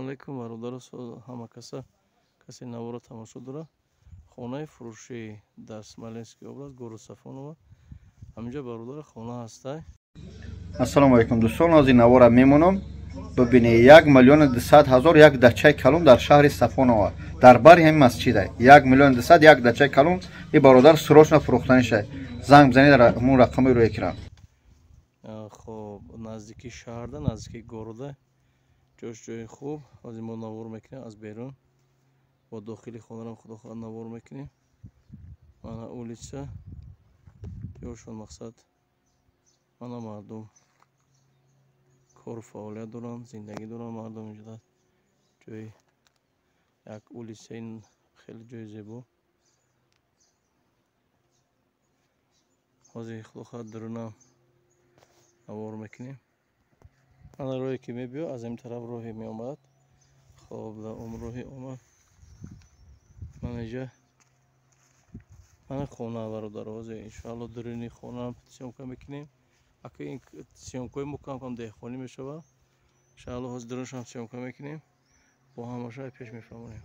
Алейкум бародаро, ҳама каса касе наворо тамошо дора. Хонаи фурӯшӣ дар Смоленский область, город Сафоново. Ҳаминҷо бародаро хона ҳастай. Ассалому алайкум дӯстон, ҳозир навора мемонам. Бибинед, 1 200 000 як дачаи калон дар шаҳри Сафоново, дар бари ҳамин масҷида. 1 200 як дачаи калон. И бародар срочно фурӯхтанишай. Занг бизанед дар ҳамон рақами рӯи экран. Хоб, наздики шаҳрда, наздики города. Ҷош ҷои хуб. Ҳозир мо навор мекунем аз берун. Бо дохили хонаам худо хоҳад навор мекунем. Мана улица. Ҷошон мақсад. Мана мардум кору фаъолият доранд, зиндагӣ доранд мардум инҷо. Ҷои як улицаи хеле ҷои зебо. Ҳозир худо хоҳад дарунам навор мекунем. Ана роҳе ки мебиё, аз ин тараф роҳе меомад. Хоб, дар он роҳе омад. Мана инҷа мана хона бародаро. Ҳозир иншоалло даруни хонаам съёмка мекунем. Ака ин съёмкаи мо кам-кам деҳқонӣ мешавад. Иншоалло ҳозир дарунашам съёмка мекунем. Бо ҳамаша пеш мефаҳмонем.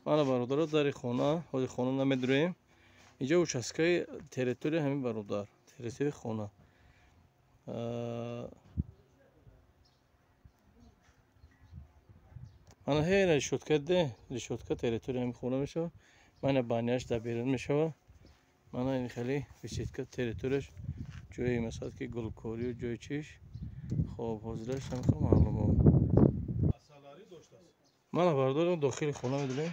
Мана бародаро дари хона, ҳозир хона намедуроем. Инҷа участкаи территория ҳамин бародар, территорияи хона. Мана ҳей решётка де, решётка территория ҳамин хона мешавад. Мана баняш дар берун мешавад. Мана ин хеле беседка территорияш, ҷои масалан ки гулкорию ҷои чиш. Хоб, ҳозираш ҳам маълумот. Мана бародарам дохили хона медурем.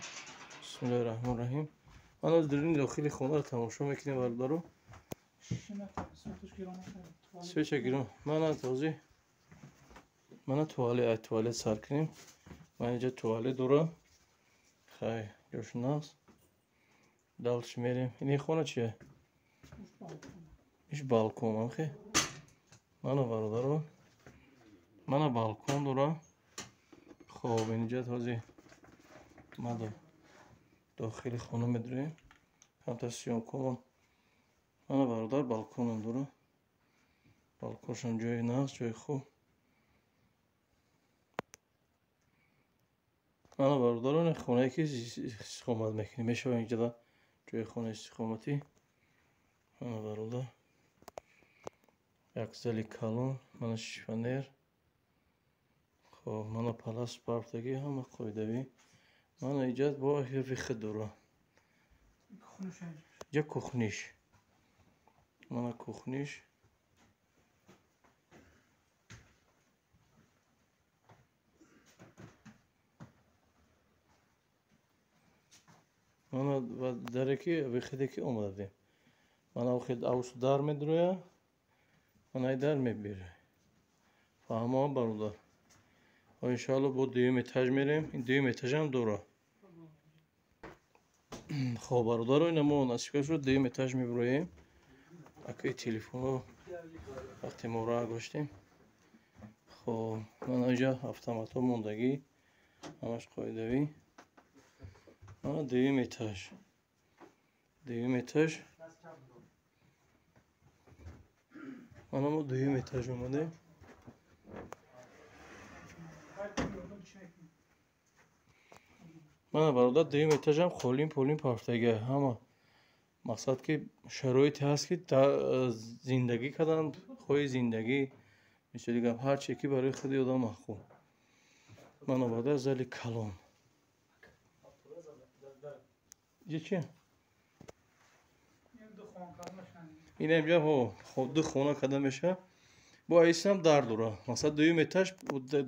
Бисмиллоҳи раҳмони раҳим. Мана ҳозир даруни дохили хонаро тамошо мекунем бародаро. Свеча гирон. Мана ҳозир мана туалет, ай туалет сар кунем. Мана инҷа туалет дорам. Хай, ҷош нағз. Дальше мерем. Ин хона чие? Иш балкон, амхе. Мана бародаро. Мана балкон дорам. Хоб, инҷа ҳозир ма дохили хона медурем. Камтар съёмкамон. Мана бародар балконам дорам. Балконшам ҷои нағз, ҷои хуб. Мана бародарон хонае ки истиқомат мекунем. Мешавад инҷа ҷои хонаи истиқоматӣ. Мана бародар як зали калон, мана шифонер. Хоб, мана палас парфтагӣ, ҳама қоидавӣ. Мана инҷа бо выход дорам. Инҷа кухниш. Мана кухниш. Мана даре ки выходе ки омадем. Мана охир авс дар медроя. Мана ай дар мебира. Фаҳмо бародар. Иншоалло бо дуюм этаж мерем. Ин дуюм этажам дора. Хоб бародаро, ина мо насиб шуд дуюм этаж меброем. Акаи телефонро вақте мо роҳ гоштем. Хоб, мана инҷа автоматҳо мондагӣ, ҳамаш қоидавӣ. Мана дуюм этаж. Дуюм этаж. Мана мо дуюм этаж омадем. Мана бародар дуюм этажам холим полим пафтага. Ҳама мақсад ки шароите ҳаст ки зиндагӣ кардан, хоҳи зиндагӣ, мисоли гап ҳар чизе ки барои худи одам маъқул. Мана бародар зали калон. Инҷа чи? Ин инҷа ду хона карда мешавад. Бо айсам дар дора. Мақсад дуюм этаж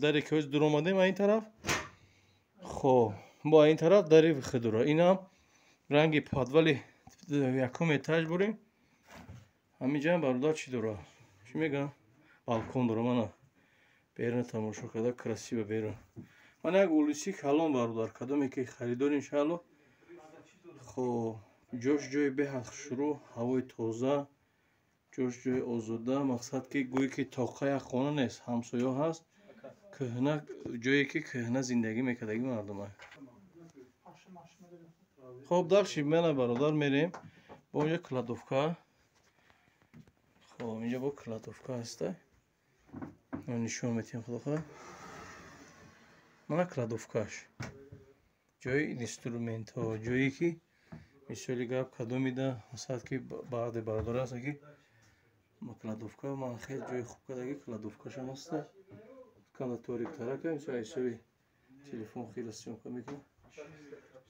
даре ки ҳозир дур омадем ин тараф. Хоб, бо ин тараф дари выход дора. Инам ранги подвали якум этаж бурем. Ҳаминҷа бародар чӣ дора? Чӣ мегӯям? Балкон дора. Мана берун тамошо карда, красиво берун. Мана як улиси калон бародар, кадоме ки харидор иншаалло. Хоб, ҷош ҷои беҳад хушрӯ, ҳавои тоза, ҷош ҷои озода. Мақсад ки гӯё ки тоқа як хона нест, ҳамсоё ҳаст. Кӯҳна ҷое ки кӯҳна зиндагӣ мекардаги мардума. Хоб, дальше мана бародар мерем. Бо инҷа кладовка. Хоб, инҷа бо кладовка ҳаста. Нишон метиҳем худо хоҳад. Мана кладовкаш, ҷои инструментҳо, ҷое ки, мисоли гап, кадомида масалан ки баъде бародаро ҳастанд, ки кладовка ман хеле ҷои хуб кардаги, кладовкашам ҳаста. Канда ториктарака, мисол, ҳисоби телефон хеле съёмка мекунам.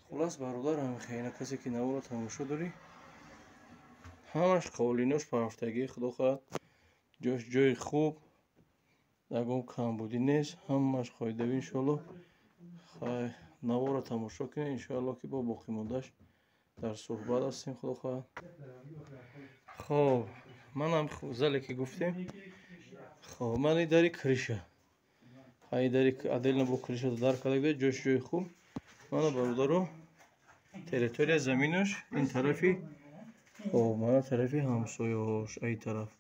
Хулас, бародар, ҳамихайна касе ки наворо тамошо дорӣ, ҳамаш қолинош парафтагӣ, худо хоҳад, ҷош ҷои хуб, ягон камбудӣ нест, ҳамаш қоидавӣ, иншоалло. Наворо тамошо кунед, иншоалло, ки бо боқимондааш дар суҳбат ҳастем, худо хоҳад. Хоб, манам зале ки гуфтем. Хоб, ман и дари крыша, ҳай дари отдельно бо крыша дар карда, ҷош ҷои хуб. Мана, бародаро, территория заминаш ин тарафи. Хоб, мана тарафи ҳамсояҳош, ай тараф.